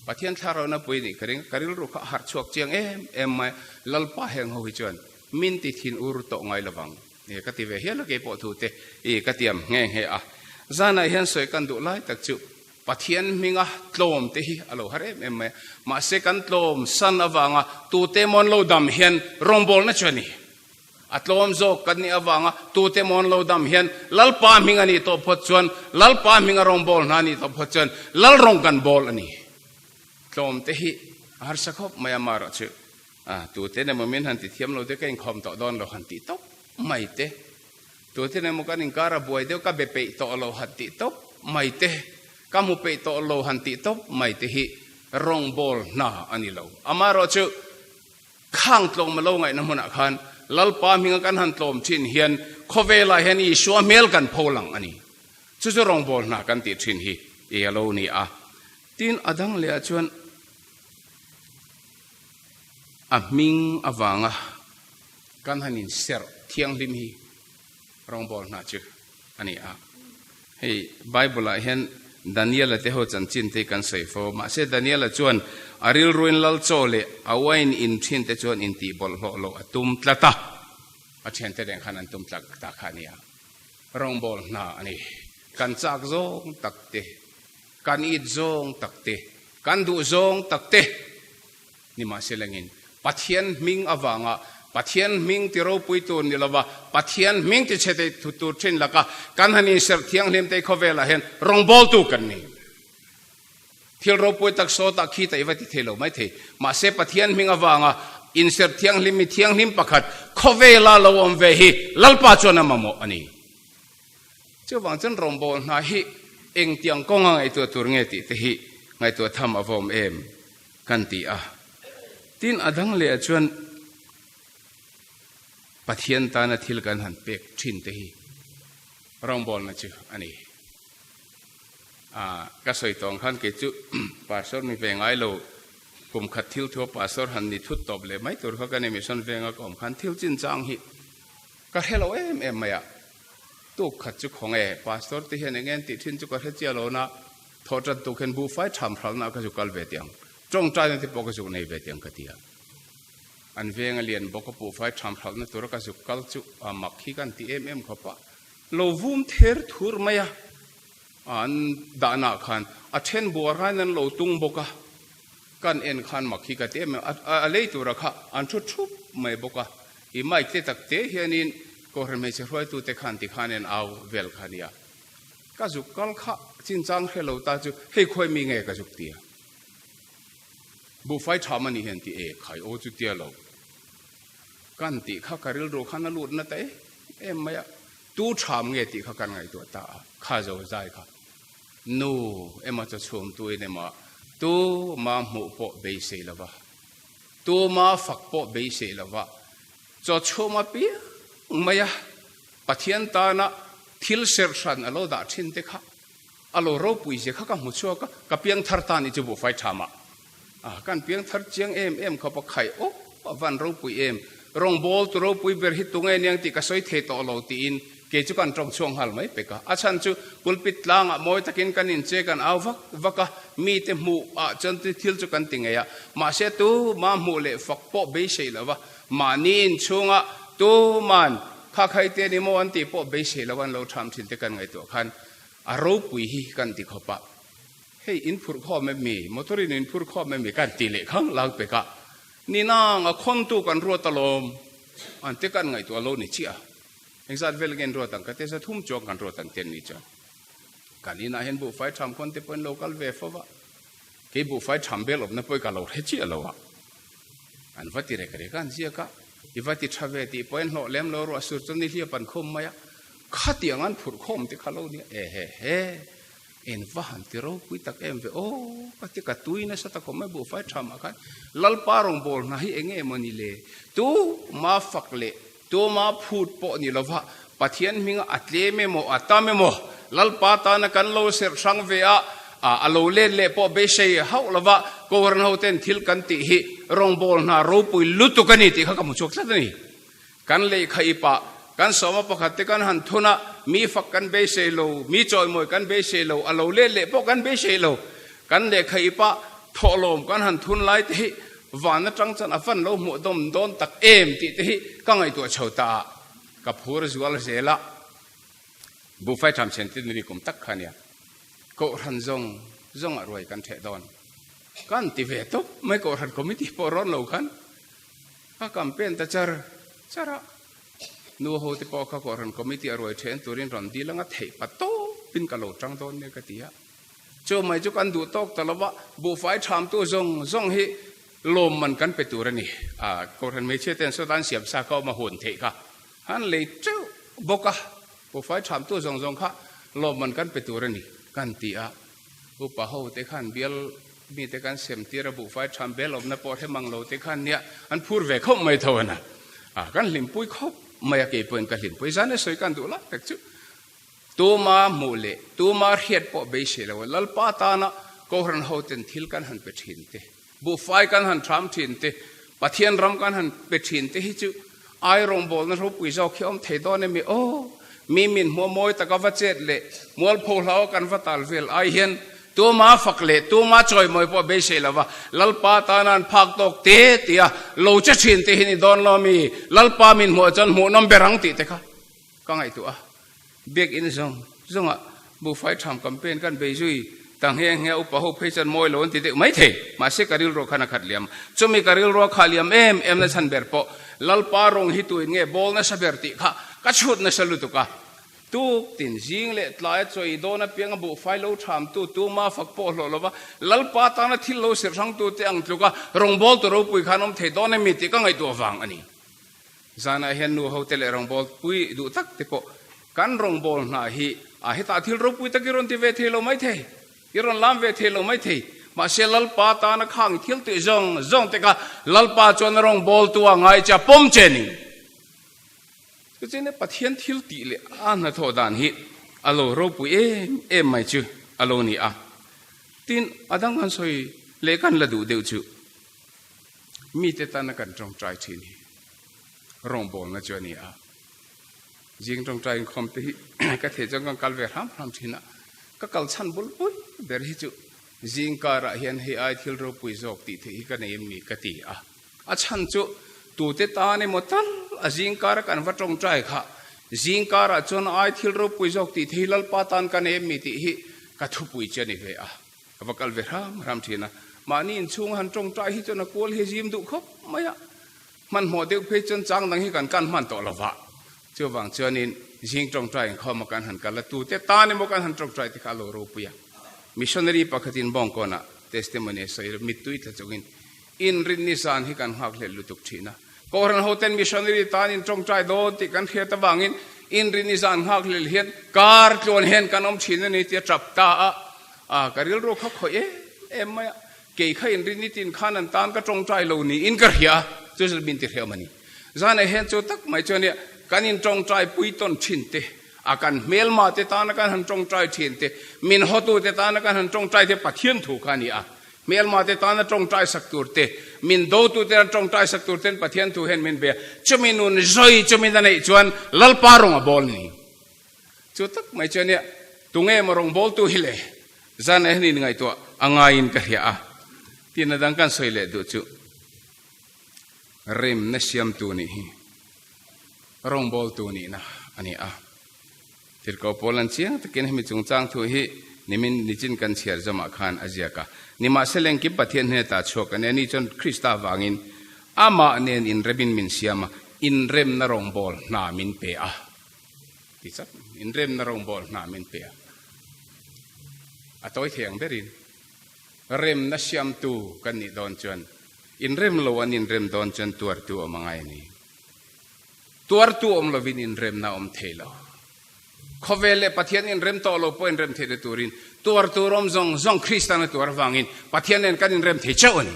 Pathian thlarauhna pui nih ka ring, ka rilru kha a harh chhuak chiang em em mai a, Lalpa heng ho hi chuan min ti thin ur tawh ngai lovang e ka ti ve hial a keipawh thu te i ka tiam nghe nghe a. Zanah hian sawi kan duh lai tak chu Pathian hminga tlawm te hi a lo har em em mai a, mahse kan tlawm san avanga tute mawn lo dam hian rawngbawlna chu a ni. A tlawm zawk kan nih avanga tute mawn lo dam hian Lalpa hming a nih tawh phawt chuan, Lalpa hming a rawng bawl hna a nih tawh phawt chuan Lal rawng kan bawl a ni. Tlawm te hi a harsa khawp mai a marawh chu a tute emaw min han ti thiam lo te ka inkhawm tawh dawn lo han tih tawp mai te, tute emaw kan inkar a buai deuh ka be peih tawh lo han tih tawp mai te, ka hmu peih tawh lo han tih tawp mai te hi rawng bawl hna a ni lo. Amarawh chu Khang tlawm a lo ngaihna hmunah khan Lalpa hminga kan han tlawm thin hian khawvelah hian Isua hmel kan pho lang a ni. Chu chu rawngbâwl hna kan tih thin hi i a lo ni a. Tin, a dang lehah chuan a hming avanga kan han inserh thianghlim hi rawngbâwl hna chu a ni a. Hei Bible-ah hian Daniel-a te ho chanchin te hi kan sawi fo. Mahse Daniel-a chuan a rilruin lal chaw leh a wine in thin te chuan intih bawlhhlawh loh a tum tlat a. A thiante nen khan an tum tlat ta kha a ni a. Rawngbâwl hna a ni. Kan châk zawng tak te. Kan it zawng tak te, kan duh zawng tak te nimahselangin Pathian hming avanga Pathian hming ti ropui tur ni lova Pathian hming ti chhe thei tur thin laka kan han inserh thianghlim te khawvelah hian rawngbawltu kan ni. Thil ropui tak sawtah khi ta i va ti thei lo mai thei. Mahse Pathian hming avanga inserh thianghlim mi thianghlim pakhat khawvela lo awm ve hi Lalpa chuan a mamawh a ni. Chuvang chuan rawngbâwl hna hi engtiang kawnga ngaihtuah tur nge tih te hi ngaihtuah tham a vawm em kan ti a. Tin, a dang lehah chuan Pathian tana thil kan han pek thin te hi rawngbâwlna chu a ni. Ka sawi tawng khan kei chu pastor mi ve ngai lo, kum khat thil thua pastor han ni thut tawp leh mai tur kha ka ni mission venga ka awm khan thil chinchang hi ka hre lo em em mai a. Tuk khat chu khaw nge, Pastor te hian eng nge an tih thin chu ka hre chiah lo na, thawh tan tuk hian buhfai tham hralna ka zu kal ve tih ang, tawngtaina te pawh ka zuk nei ve tih ang ka ti a. An veng a lian bawk a buhfai tham hralna tura ka zuk kal chu a mak hi ka an ti em em khawp a, lo vum ther thur mai a, an dahna ah khan a then buar rain an lo tung bawk a, kan en khan mak hi ka ti em em a, a lei tura kha an thu thup mai bawk a. I mic te tak te hianin Kohhran hmeichhe hruaitute khan ti khan en au vel kha nia. Ka zuk kal kha chinchang hre lo ta chu hei khawi mi nge ka zuk tia. Buhfai tha mani hian ti e khai aw chu tia lo. Kan tih kha ka rilru khan a lut na ta em em mai a. Tu tham nge tih kha kan ngaihtuah ta a, kha zo zai kha. Nu emaw chaw chhum tuin emaw tu ma hmuh pawh beisei lova. Tuma fak pawh beisei lova chaw chhum apiang mai a, Pathian tana thil serh hran a lo dah thin te kha a lo ropui zia kha ka hmu chhuak a, ka piang thar ta nih chu buhfai tha mah a, kan piang thar chiang em em khawp a, khai awp a van ropui em, rawngbâwl tu ropui ber hi tunge aniang tih ka sawi thei tawh lo tiin Kei chu kan tawng chhuak nghal mai pek a, a chhan chu pulpit tlangah mawi takin kan inche kan au vak vak a, mite hmuh ah chuan thil chu kan ti ngei a, mahse tuma hmuh leh fak pawh beisei lo va, mahni inchhunga tuman kha khai te ni maw an tih pawh beisei lo an lo tham thin te kan ngaihtuah khan a ropui hi kan ti khawp a, hei in phurh khawm em mi, motor in in phur khawm em mi kan ti leh khang lang pek a, ni nang a khawntu kan ruat alawm an te kan ngaihtuah lo ni chiah a. Engzat vel nge an ruat ang ka ti a, 300 chuang kan ruat ang ten ni chuan kan inah hian buhfai tham khawn te pawhin lo kal ve fo va, kei buhfai tham bel awmna pawh i ka lo hre chiah lo a, an va ti rek rek a an ziak a, i va ti tha ve tih pawhin hlawh lem lo ruah sur chuan ni hliap an khum mai a, khatiang an phurh khawm te kha lo nia, e he he, en va han ti ropui tak em ve aw, ka ti ka tui nasa ta khawp mai buhfai tham ah khan Lalpa rawngbâwl hna hi eng nge maw ni le, tu ma fak leh Tuma phut pawh ni lova Pathian hminga a tlem emaw a tam emaw Lalpa tana kan lo serh hrang ve a, a lo let leh pawh beisei hauh lova Kohhran hoten thil kan tih hi rawngbâwl hna ropui lutuk a ni tih kha ka hmu chhuak tlat a ni. Kan lehkha ipah kan sawma pakhat te kan han thun a, mi fak kan beisei lo, mi chawimawi kan beisei lo, a lo let leh pawh kan beisei lo. Kan lehkha ipah thawhlawm kan han thun lai te hi Van atang chuan a van lo hmuh dawm dawn tak em tih te hi ka ngaihtuah chho ta a, ka phur zual zel a. Buhfai tham chen tin ri kum tak kha nia, Kohhran zawng zawng ah ruai kan theh dawn. Kan ti ve tawp mai Kohhran committee pawh rawn lo khan ka campaign ta char char a. Nu ho te pawh kha Kohhran committee a ruai then turin rawn dil anga theih pa tawpin ka lo tang dawn nia ka ti a. Chu mai chu kan duh tawk ta lova, buhfai thamtu zawng zawng hi lawmman kan pe tur a ni. A, Kohhran hmeichhia ten sawta an siam sa kha awm a huan theih kha han lei teuh bawk a, buhfai thamtu zawng zawng kha lawmman kan pe tur a ni kan ti a. Upa ho te khan bial mite kan sem tir a, buhfai tham bel awmna pawh hre mang lo te khan nia an phur ve khawp mai tho a na. A, kan hlimpui khawp mai a, keipawhin ka hlimpui zan e sawi kan duh lai tak chu. Tuma hmuh leh tuma hriat pawh beisei lo a, Lalpa tana Kohhran hoten thil kan han pe thin te, buhfai kan han tham thin te, Pathian ram kan han pe thin te hi chu ai rawngbawlna ropui zawk hi awm thei dawn emi aw? Mi min hmuh mawi taka va chet leh mualpho hlau a kan va tal vel ai hian tuma fak leh tuma chawimawi pawh beisei lo va, Lalpa tana an phak tawk te tia lo che thin te hi ni dawn lo mi? Lalpa min hmuh chuan hmuhnawm ber ang tih te kha ka ngaihtuah a. Biakinn zawng zawngah buhfai tham campaign kan bei zui. Ta nghe nghe upa ho phei chuan mawi lo an ti deuh mai thei. Mahse ka rilru khan a khat liam. Chumi ka rilru a khah liam em em na chhan ber pawh Lalpa rawng hi tuin nge bawl nasa ber tih kha ka chhut nasa lutuk a. Tuk tin zing leh tlai a chawi dawn apiang a buhfai lo tham tu tuma fak pawh hlawh lova Lalpa tana thil lo sirh hrang tu te ang tluka rawngbawltu ropui khan awm thei dawn emi tih ka ngaihtuah vang a ni. Zanah hian nu hote leh rawngbâwl pui duh tak te pawh kan rawngbâwl hna hi a hetah thil ropui tak i rawn ti ve thei lo mai thei, i rawn lam ve thei lo mai thei. Mahse Lalpa tana khang thil tih zawng zawng te kha Lalpa chuan a rawngbâwltu a ngai che a pawm che ni. Chuchine Pathian thil tih leh a hnathawh dan hi a lo ropui em em mai chu a lo ni a. Tin, a dang han sawi leh kan la duh deuh chu. Mite tana kan tawngtai thin hi rawngbawlna chu a ni a. Zing tawngtai inkhawm te hi ka theih chuan kan kal ve hram hram thin a, ka kal chhan bul pui ber hi chu zing karah hian hei ai thil ropui zawk tih theih hi ka nei em ni ka ti a. A chhan chu tute tan emaw tal a zing kara kan va tawngtai kha zing karah chuan ai thil ropui zawk tih theih hi Lalpa tan ka nei em ni tih hi ka thupui chu a ni ve a. Ka va kal ve hram hram thin a, mahni inchhunga han tawngtai hi chuan a kual hi a zim duh khawp mai a, hmanhmawh deuh phei chuan chang dang hi kan kan hman tawh lo va, chuvang chuanin zing tawngtai inkhawm a kan han kal a, tute tan emaw kan han tawngtai te kha a lo ropui a. Missionary pakhatin Bawngkawnah testimony a sawi mittui tla chungin inrinni zan hi kan nghak hlelh lutuk thin a, Kohhran hoten missionary tan in tawngtai dawn tih kan hriat avangin inrinni zan nghak hlelh hian kar tluan hian kan awm thin a ni tia tap ta a, A, ka rilru kha khawih em em mai a, kei kha inrinni tin khan an tan ka tawngtai lo niin ka hria a, chu chu min ti hreh awm a ni. Zanah hian chu tak mai chuan kan in tawngtai pui tawn thin te, a kan hmelma te tana kan han tawngtai thin te, min hawtu te tana kan han tawngtai te Pathian thu kha a ni a. Hmelma te tana tawngtai sak tur te, min dotu te tan tawngtai sak tur ten Pathian thu hian min be a, chumi nun zawi chumi na neih chuan Lalpa rawng a bawl ni. Chu tak mai chuan nia, tunge maw rawngbawltu hi le? Zan ah hian in ngaihtuah a ngaiin ka hria a, tina dang kan sawi leh duh chu remna siamtu nih hi rawngbawltu nihna a ni a. Tirhkoh pawl an chiang takin hemi chungchang thu hi nimin nichin kan chhiar zawmah khan a ziak a. Nimahsela engkim Pathian hnenah chhuak a ni a, ni chuan Krista vangin amah nen inremin min siam a, inremna rawngbâwl hna min pe a. Ti chak inremna rawngbâwl hna min pe a. A tawi thei ang berin remna siamtu kan nih dawn chuan inrem lo an inrem dawn chuan tuartu awm a ngai a ni. Tuartu awm lovin inremna awm thei lo. Khawvel leh Pathian inrem tawh lo pawh inrem theihna turin tuartu rawm zawng zawng Kristan a tuar avangin Pathian nen kan inrem thei chauh a ni.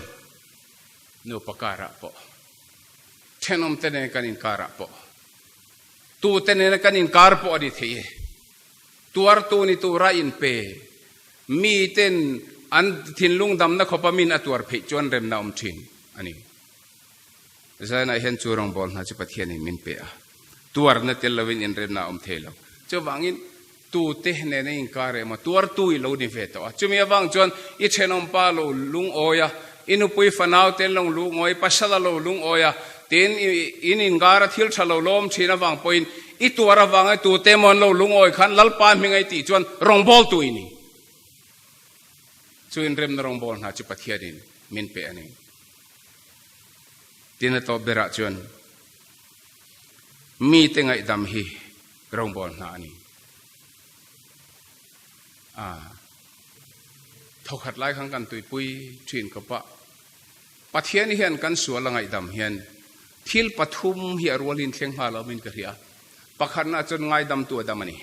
Nupa karah pawh, thenawmte nen kan inkarah pawh, Tute nena kan inkar pawh a ni thei e. Tuartu ni tura inpe miten an thinlung damna khawpa min a tuar pheih chuan remna awm thin a ni. Zainah hian chu rawngbâwl hna chu Pathianin min pe a, tuarna tel lovin inremna a awm thei lo. Chuvangin tute nena inkar emaw tuartu i lo ni ve tawh a, chumi avang chuan i thenawmpa lo lungawi a, i nupui fanau ten lo lungawi, pasal a lo lungawi a, tin in inkara thil tha lo lawm thin avang pawhin i tuar avanga tute emaw an lo lungawi khan Lalpa hming a i tih chuan rawngbawltu i ni. Chu inremna rawngbâwl hna chu Pathianin min pe a ni. Tin a tawp berah chuan mite ngaihdam hi Rawngbâwl hna a ni. A thawkhat lai khan kan tuipui ṭhin khawp a, Pathian hian kan sual a ngaihdam hian thil pathum hi a rualin thleng nghal awmin ka hria. Pakhatna chuan ngaidamtu a dam a ni.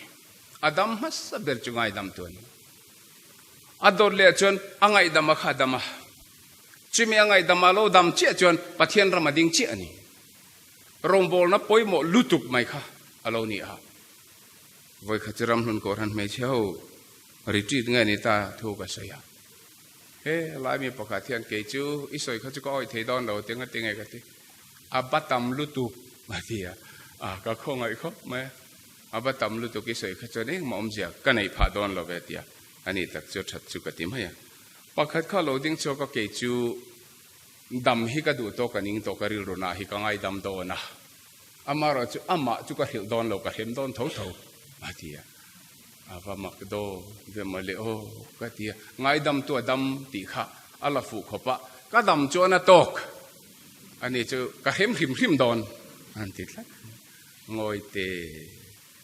A dam hmasa ber chu ngaidamtu a ni. A dawt leh chuan a ngaihdama kha a dam a. Chumi a ngaihdama lo dam chiah chuan Pathian ram a ding chiah a ni. Rawngbawlna pawimawh lutuk mai kha a lo ni a. Vawikhat chu ramhlun Kohhran hmeichhe ho retreat nge ni ta thu ka sawi a. He lai mi pakhat hian kei chu i sawi kha chu ka awih thei dawn lo tinga tinge ka ti. A ba tam lutuk a ti a. A ka khawngaih khawp mai a. A ba tam lutuk i sawi kha chuan engmah awmzia ka neih phah dawn lo ve tia. Ani tak chu that chu ka ti mai a. Pakhat kha lo ding chhuak a kei chu Dam hi ka duh tawk a ning tawh ka rilru nah hi ka ngaidam dawn a, amaherawh chu amah chu ka hrilh dawn lo ka hrem dawn tho tho a ti a. A va mak daw ve mawle aw ka ti a, ngaidam tu a dam tih kha a la fuh khawp a, ka dam chuan a tawk a ni chu ka hrem hrim hrim dawn an ti tlat. Ngawi te,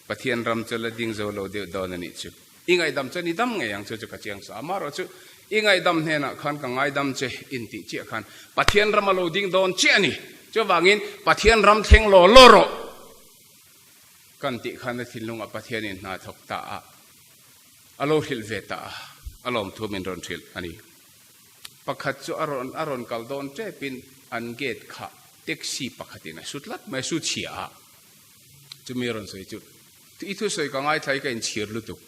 Pathian ram chu la ding zo lo deuh dawn a nih chu. I ngaihdam chuan i dam ngei ang chu chu ka chiang sa a, amaherawh chu i ngaihdam hnenah khan ka ngaidam che intih chiah khan Pathian ram a lo ding dawn chiah a ni. Chuvangin Pathian ram thleng law law rawh. Kan tih khan a thinlungah Pathianin hna thawk ta a, a lo hrilh ve ta a, a lawmthu min rawn hrilh a ni. Pakhat chu a rawn a rawn kal dawn tepin an gate kha taxi pakhatin a su tlat mai, a su chhia a. Chumi a rawn sawi chu, I thusawi ka ngaithla i ka inchhir lutuk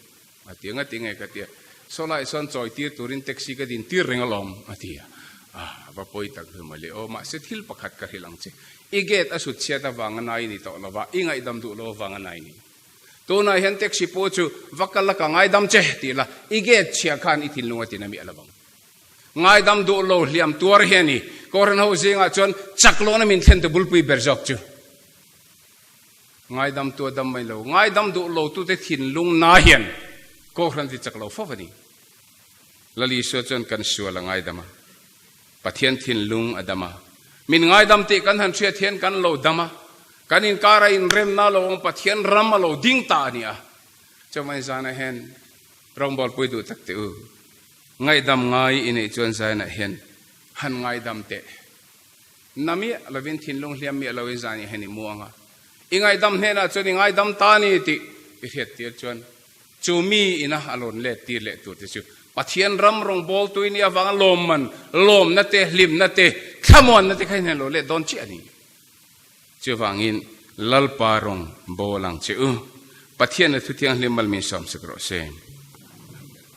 a ti a, ngati nge ka ti a, saw laiah sawn chawi tir turin taxi ka din tir reng alawm a ti a, ah va pawi tak ve mawle aw, mahse thil pakhat ka hrilh ang che, i gate a sut chhiat avanga nai ni tawh lova, i ngaihdam duh lo avanga nai ni. Tunah hian taxi pawh chu va kal la ka ngaidam che tih la, i gate chhia khan i thinlung a ti na miah lovang. Ngaidam duh lo hliam tuar hi a ni, Kohhran ho zingah chuan chak lohna min thlen tu bulpui ber zawk chu. Ngaidam tu a dam mai lo. Ngaidam duh lo tute thinlung na hian Kohhran ti chak lo fo a ni. Lal Isua chuan kan sual a ngaidam a, Pathian thinlung a dam a. Min ngaidam tih kan han hriat hian kan lo dam a, kan inkara inremna lo awm Pathian ram a lo ding ta a ni a. Chuvangin zanah hian rawngbawlpui duh tak teh u. Ngaihdam ngai i neih chuan zainah hian han ngaidam teh. Na miah lovin thinlung hliam miah loin zan i hen i muang a, i ngaihdam hnenah chuan i ngaidam ta ni tih i hriat tir chuan chu mi ina a lawn let tir leh tur te chu Pathian ram rawngbawltu i nih avanga lawmman, lawmna te, hlimna te, thlamuanna te kha i hnen lo let dawn chiah a ni. Chuvangin Lalpa rawng bawl ang che u. Pathian a thuthianghlim mal min sawmsak rawh se.